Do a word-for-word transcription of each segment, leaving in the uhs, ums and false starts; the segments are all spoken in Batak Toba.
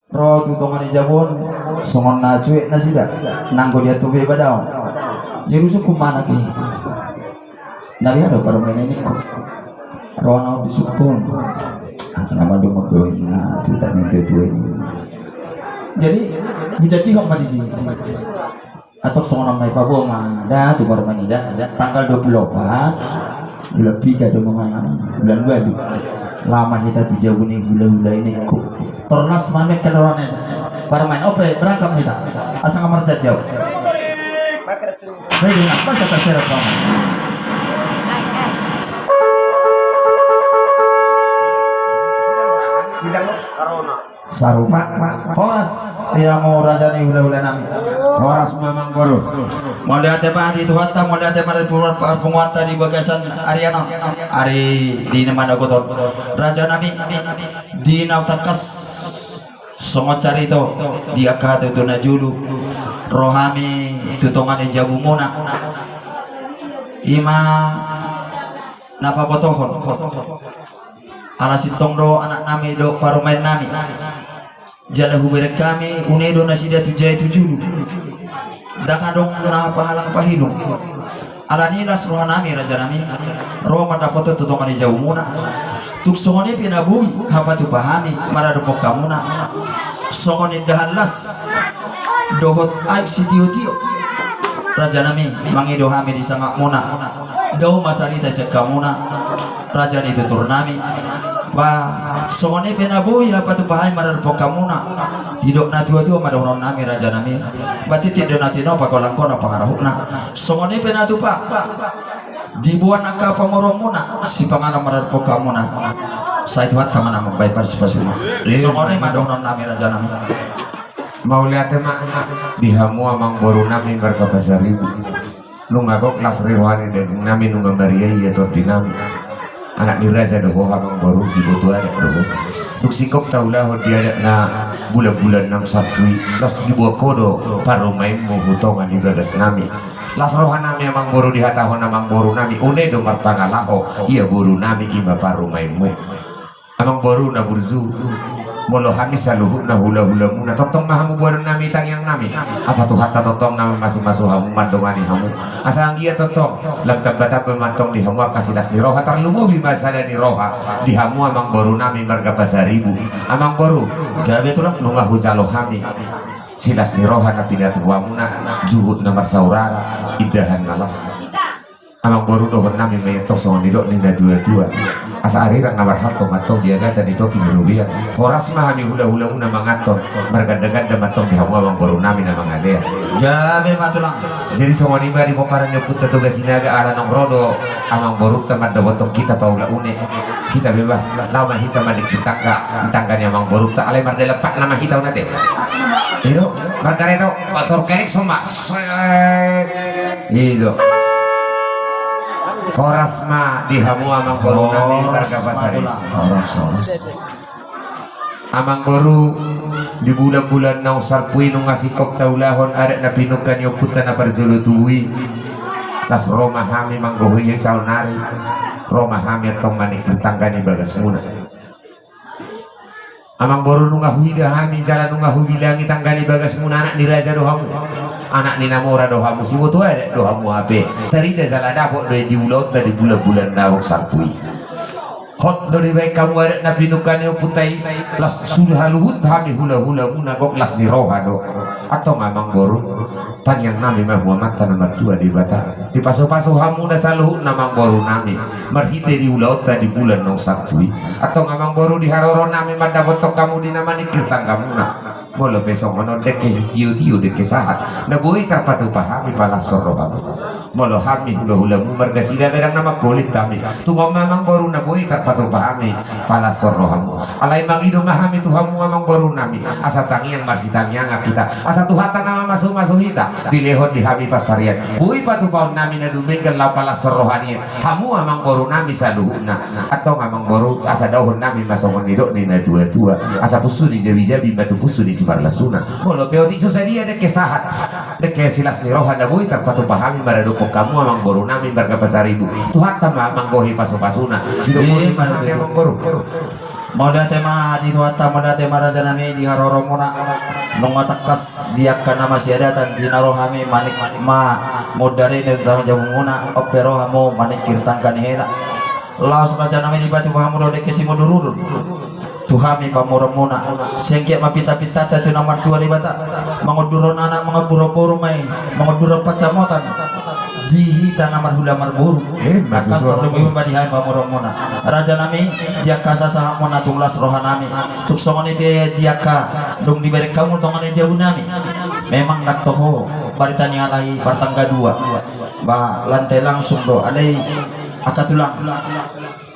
Ro tu tonga ni jabu on, songon na cuek nasida, nanggo diantusi be badaon. Jadi usungkun ma anak i. Na dia do parumaen i ningku. Ro na on disungkun. Angka na mandungkon do i na tu tangan tuatua i. Jadi, hujajihon ma disi. Antong songon on ma i, paboa ma da tu parumaen i da, da tanggal dua pulu opat bulan piga do ma i, bulan ualu. Laho ma hita tu jabu ni hulahula i ningku. Tor las ma mekkel rohana. Parumaen, ope, berangkat ma hita. Asa nga marjajau. Baik, nah, masa terserah kamu. Sarupa. Horas, ia mo raja ni hulahula nami. Horas ma amang boru. Mauliate ma di Tuhanta, mauliate ma di parpunguanta di bagasan ari on, ari di na manogot on. Raja nami, di na tangkas songon carito di angka tutu na julu, ro hami tu tonga ni jabumuna. Ima na pabotohon. Ala sintong do anak nami dohot parumaen nami. Jala hubereng hami, une do nasida tu jae tu julu. Ndang adong na pahalang pahilung. Alani las roha nami raja nami, ro mandapothon tu tonga ni jabumuna. Tung songon i pe na boi hapatupa hami maradophon hamuna. Songon indahan las dohot aek sitiotio. Raja nami, mangido hami di sangapmuna. Dao ma sarita sian hamuna. Raja ni tutur nami. Ba, songon i pe na boi hapatupa hami maradophon hamuna. Didok na tuatua ma dohonon nami raja nami. Ba, tintin do na tinopa, golanggolang pangarahutna. Songon i pe na tupa. Diboan angka pamoruonmuna, sipanganon maradophon hamuna. Sai Tuhanta ma na mambahen parsipasuna. Songon i ma dohonon nami raja nami. Mauliate ma di hamu amang boru nami marga Pasaribu. Nunga gok las ni roha ni daging nami, nunga mariaia tondi nami. Anak ni raja do ho amang boru, siboto adat do ho. Dung singkop taulahon di adat na bulan-bulan naung salpu i, laos diboan ho do parumaenmu tu tonga ni bagas nami. Las roha nami amang boru, dihatahon amang boru nami, une do marpangalaho, ia boru nami ima parumaenmu. Amang boru na burju, molo hami saluhutna hulahulamuna, tongtong ma hamu boanon nami, tangiang nami. Asa Tuhanta tongtong na mamasumasu hamu, mandongani hamu. Asa anggiat tongtong lam tambatamba ma antong di hamu angka silas ni roha, tarlumobi ma sada ni roha di hamu amang boru nami marga Pasaribu. Amang boru, gabe tulang, nunga hujalo hami silas ni roha na pinatupa hamuna, juhut na marsaudara, indahan na las. Amang boru, dohonon nami ma i antong songon nidok ni na tuatua. Asa arirang na marhalto ma antong di agatan ni topi ni robean. Horas ma hami hulahulamuna manganhon, margandaganda ma antong di hamu amang boru nami na mangalean. Gabe ma tulang. Jadi songon i ma di pomparan ni ompunta Toga Sinaga, ala naung ro do amang borunta mandapothon hita paula une. Hita bebas, laho ma hita maningkir tangga, tangga ni amang borunta, alai mardalan pat nama hita on ate. I do, markareto, motor kelek soma. Set. I do. Horas ma di hamu amang boru nami marga Pasaribu. Horas, horas. Amang boru, di bulan-bulan naung salpu i nunga singkop taulahon adat na pinungka ni ompunta na parjolo tubu i. Las ro ma hami manggohi i saonari. Ro ma hami antong maningkir tangga ni bagasmuna. Amang boru, nunga huida hami jala nunga hubilangi tangga ni bagasmuna, anak ni raja do hamu. Anak ni na mora do hamu, siboto adat do hamu hape. Tarida jala dapot do i di ulaonta di bulan-bulan naung salpu i. Hot do dibahen hamu adat na pinungka ni ompunta i, laos sude saluhut hami hulahulamuna gok las ni roha do. Antong amang boru, tangiang nami ma tu Amanta na martua Debata, dipasupasu hamuna saluhutna amang boru nami, marhite di ulaonta di bulan naung salpu i. Antong amang boru, di haroro nami mandapothon hamu di na maningkir tanggamuna. Molo pe songon on, dengke sitiotio, dengke sahat, na boi tarpatupa hami palashon rohamu. Molo hami hulahulamu marga Sinaga, ndang na mangkolit hami. Tung on ma amang boru, na boi tarpatupa hami palashon rohamu. Alai mangido ma hami tu hamu amang boru nami, asa tangiang marsitangiangan hita, asa Tuhanta na mamasumasu hita dilehon di hami pansarian. Boi patupaon nami na dumenggan laho palashon roha ni hamu amang boru nami saluhutna. Antong amang boru, asa daohon nami ma songon nidok ni na tuatua, asa pusu ni jabijabi ma tu pusu ni simarlasuna. Molo pe otik so sadia dengke sahat, dengke silas ni roha na boi tarpatupa hami maradophon hamu amang boru nami marga Pasaribu, Tuhanta ma manggohi pasupasuna. Sidok nami amang boru. Mauliate ma di Tuhanta, mauliate ma raja nami di haroromuna. Nunga tangkas di angka na masiadatan di na ro hami manik ma mundar i na di tangan jabumuna, on pe ro hamu maningkir tangga ni hela. Laos raja nami dipatupa hamu do dengke simudurudur tu hami pamoruonmuna. Sai anggiat ma pintapintanta tu na martua Debata mangunduron anak, mangunduron boru ma i, mangunduron pansamotan di hita na marhula marboru. Emma tutu. Tangkas tarlumobi ma di hami pamoruonmuna. Raja nami, di angka sasahatmuna tung las roha nami. Tung songon i pe di angka dung dibereng hamu tongon i jabu nami. Memang nang toho barita ni halai partangga dua. Ba lantai langsung do alai angka tulang.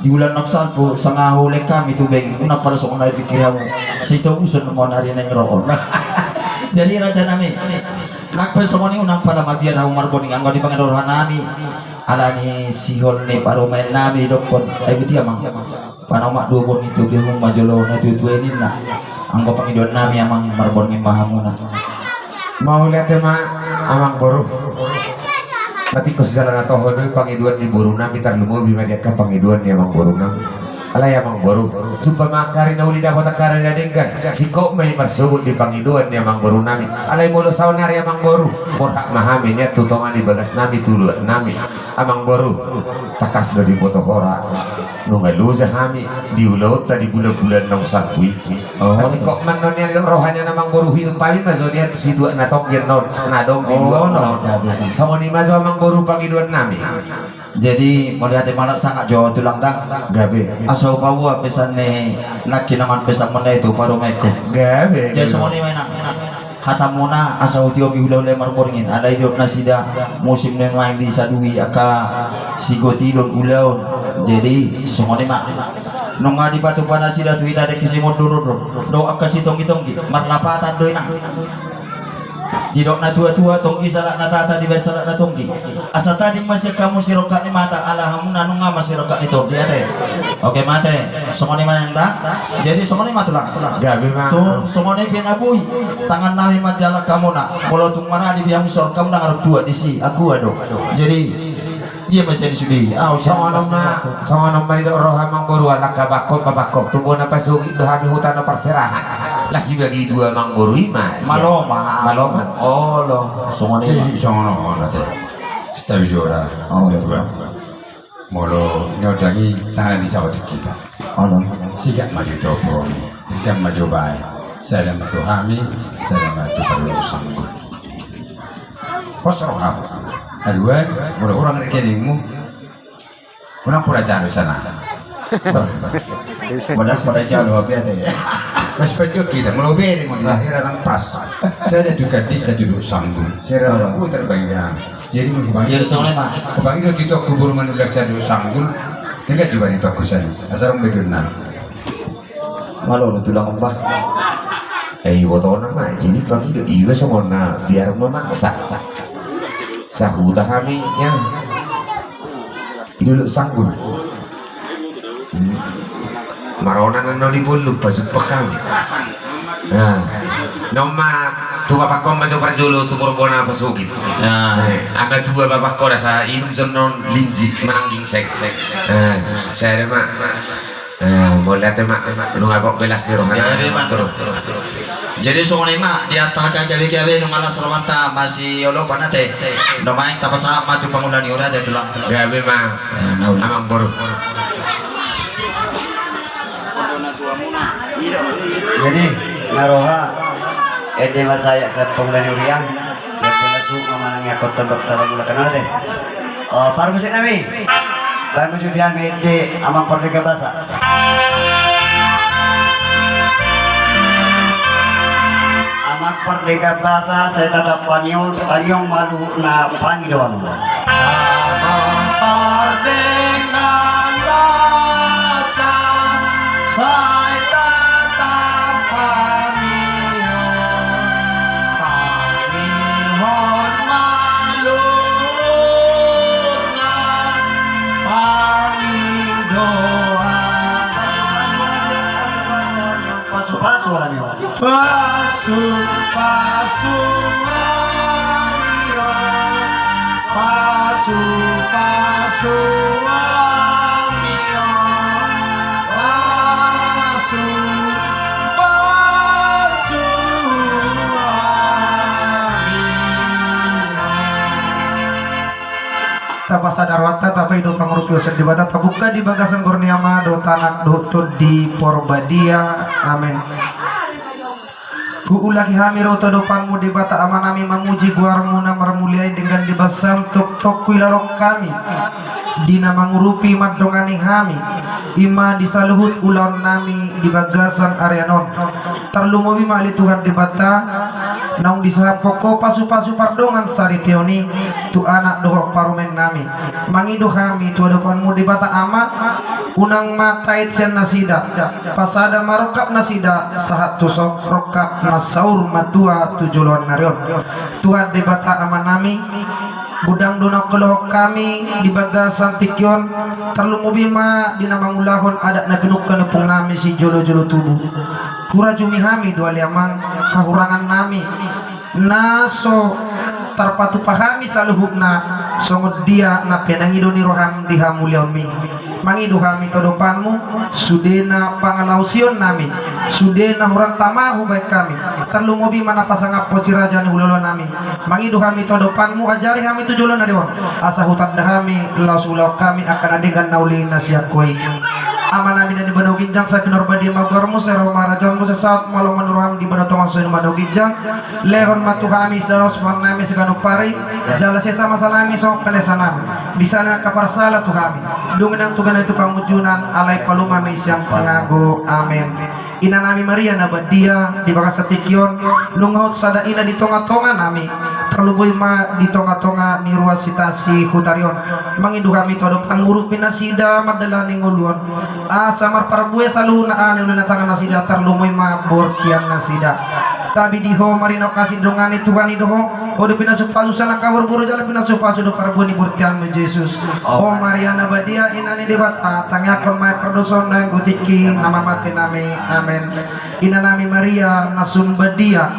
Di ulaon na salpu sanga hulehon hami tu beng, unang pala songon na dipikir hamu. Sitobuson ma on ari naeng ro on. Jadi raja nami, nang pe songon i unang pala mabiar hamu marbonding anggo dipangido roha nami. Alani sihol ni parumaen nami didokkon, ai botima amang. Panauma dua borngin tu bengmu ma jolo na tuatua i ninna. Anggo pangidoan nami amang, marbonding ma hamuna. Mauliate ma amang boru. Na tingkos jala na toho do i pangidoan ni boru nami, tarlumobi ma di angka pangidoan ni amang boru nami. Alai amang boru, jumpa ma angka ari na uli, dapot angka ari na denggan. Singkop ma i marsogot di pangidoan ni amang boru nami. Alai molo saonari amang boru, borhat ma hami nian tu tonga ni bagas nami, tu luat nami. Amang boru, tangkas do diboto ho ra. Nunga loja hami di ulaonta di bulanbulan naung salpu i. Oh. Singkop ma annon nian roha nian amang boru, hidup hami ma jo nian tu situak na tonggi annon na adong di luat on. Songon i ma jo amang boru pangidoan nami. Jadi mauliate ma, sangap jo tulang da. Gabe. Asa hupaboa pesan ni nangkin, nangkin pesanmuna i tu parumaenku. Gabe. Jadi songon i ma inang. Hatamuna asa hutiopi hulahula i marbonding, alai didok nasida musim ni main di sadui angka sigotilon ulaon. Jadi songon i ma. Nunga dipatupa nasida tu hita dengke simudurudur dohot angka sitonggitonggi, marlapatan do inang. Didok na tuatua, tonggi sahat na tata, dibaen sahat na tonggi. Asa tading ma sian hamu sirongkap ni mata, ala hamuna nunga ma sirongkap ni tondi, ate. Oke ma ate. Songon i ma inang da. Jadi songon i ma tulang. Gabe ma. Tung songon i pe na boi, tangan nami manjalang hamuna. Molo tung maradi pe hamu, sirongkap hamu ndang adong tuak disi, ahu do. Jadi dia ma sian i sude. Songon on ma, songon on ma didok roha amang boru, ala angka bangkok, bangkok tu bona pasogit do hami huta na parserahan. Las dibagi dua amang boru i ma. Malo ma. Malo ma. Olo. Songon i ma. Songon on ate. Sitabi jora. Molo niondang i tangan ni jawa tu hita. Olo. Sigat ma jo tu poroni. Denggan ma jo bae. Sada ma tu hami, sada ma tu parlulu sanggu. Pos roham. Aduan, molo hurang rekeningmu. Unang pola jalo sana. Unang pola jalo api ate. Mas pajok hita, molo bere mo di lahir anak pas. Sada tu kadis, sada tu sanggul. Sada tu putar bagian. Jadi molo kebangi. Jadi songon i ma. Kebangi do tu toko kubur manulak sada tu sanggul. Tinggal coba di toko sana. Asal orang betul nang. Malo do tulang, bah. Eh, ibotona ma, jadi pangido iba songon na biar memaksa. Sahuta hami, ya. Ido do sanggul. Hmm. Marona nano di bolu, pasupak hami. Nah. Noma tu bapak komba jo parjolo tu porbona pasogit. Nah. Eh, angka dua bapak kona sa inum sonon linji manangging sek. Nah, saya ada mak. Eh, mauliate ma, nunga gok belas ni roha. Gabe ma. Jadi songon i ma, di hata gabe-gabe nunga las rohanta masiolopan ate. Nuaeng tapasahat ma tu pangula ni hurianta tulang. Gabe ma. Eh, na uli. Amang boru. Jadi na roha, ende ma sahat sian pangula ni huria, sian pangula suhut ma manang i angkon tondok taba mula kanon ate. Oh, parmusik nami. Baen musik di hami di Amang Pardenggan Basa. Amang Pardenggan Basa, sai tatap pangion, pangion ma luhutna pangidoan. Amang Pardenggan Basa, sai tatap pangion. Pangion ma luhutna pangidoan. Pasu-pasu hami. Pasu-pasu hami. Pasu-pasu hami. Pasu Tapasada rohanta, tapaido pangurupion sian Debata, tabuka di bagasan goar ni Ama dohot Anak dohot Tondi Porbadia. Amen. Huulahi hami ro tu adopanmu Debata Amanami mamuji goarmu na marmulia i, denggan di bagasan tongtong huilalok hami di na mangurupi mandongani hami, i ma di saluhut ulaonnami di bagasan arian on. Tarlumobi ma ale Tuhan Debata, naung disahaphon Ho pasupasu pardongan saripeon i tu anak dohot parumaennami. Mangido hami tu adopanmu Debata Ama, unang ma taet sian nasida, pasada ma rongkap nasida sahat tu son, rongkap na saur matua tu joloan ni ari on. Tuhan Debata Amanami, godang do na huilalok hami di bagasan tingki on, tarlumobi ma di na mangulahon adat na pinungka ni ompungnami sijolojolo tubu. Hurajumi hami do ale Amang hahurangannami na so tarpatupa hami saluhutna, songon dia na pinangido ni roham di hamuliaonmi. Mangido hami tu adopanmu, sude na pangalaosionnami, sude na hurang tama hubahen hami, tarlumobi ma na pasangaphon si raja ni hulaulaonnami. Mangido hami tu adopanmu, ajari hami tu joloan ni ari on, asa hutanda hami laos huulahon hami angka na denggan na uli na sian Ho i. Amanami na di banua ginjang, sai pinarbadia ma goarmu, sai ro ma harajaonmu, sai saut ma lomo ni roham di banua tonga songon i di banua ginjang. Lehon ma tu hami sadari on sumangnami siganup ari, jala sesa ma hasanami songon panesanami di angka na parsala tu hami, dung i nang tu ganup pangunjunan, alai palumoan ma i sian pangago. Amen. Inanami Maria na badia, di bagasan tingki on nunga hot sada ina di tongatonganami, tarlumobi ma di tongatonga ni ruas ni hutari on. Mangido hami tu adopanmu, urupi nasida mandalani ngolu on, asa marparbue saluhutna aha na niula ni tangan nasida, tarlumobi ma bortian nasida. Tabi di Ho Maria na hinaholongan ni Tuhan i do Ho, Ho do pinasupasu sian angka boruboru jala pinasupasu do parbue ni bortianmu Jesus. O Maria na badia, ina ni Debata, tangiangkon ma i pardosa on naeng tu tingki ni hamateanami. Amen. Inanami Maria na sun badia,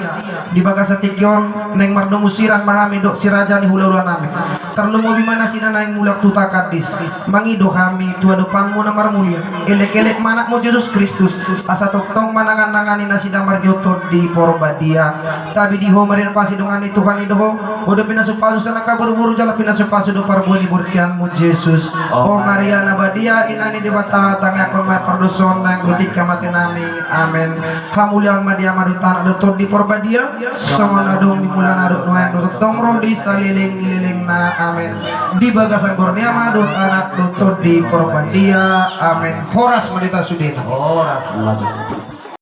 di bagasan tingki on naeng mardomu siran ma hami dohot si raja ni hulaulaonnami, tarlumobi ma nasida naeng mulak tu huta Kades. Mangido hami tu adopanmu na marmulia, elekelek ma anakmu Jesus Kristus, asa tongtong mananganangani nasida marhite Tondi Porbadia. Tabi di Ho Maria na hinaholongan ni Tuhan i do Ho, Ho do pinasupasu sian angka boruboru jala pinasupasu do parbue ni bortianmu Jesus. O Maria na badia, ina ni Debata, tangiangkon ma i pardosa on naeng tu tingki ni hamateanami. Amen. Hamuliaon ma di Ama dohot Anak dohot Tondi Porbadia, songon na adong di mulana dohot nuaeng dohot tongtong ro di saleleng ni lelengna. Amen. Di bagasan goar ni Ama dohot Anak dohot Tondi Porbadia. Amen. Horas ma di hita sudena. Horas ma di hita.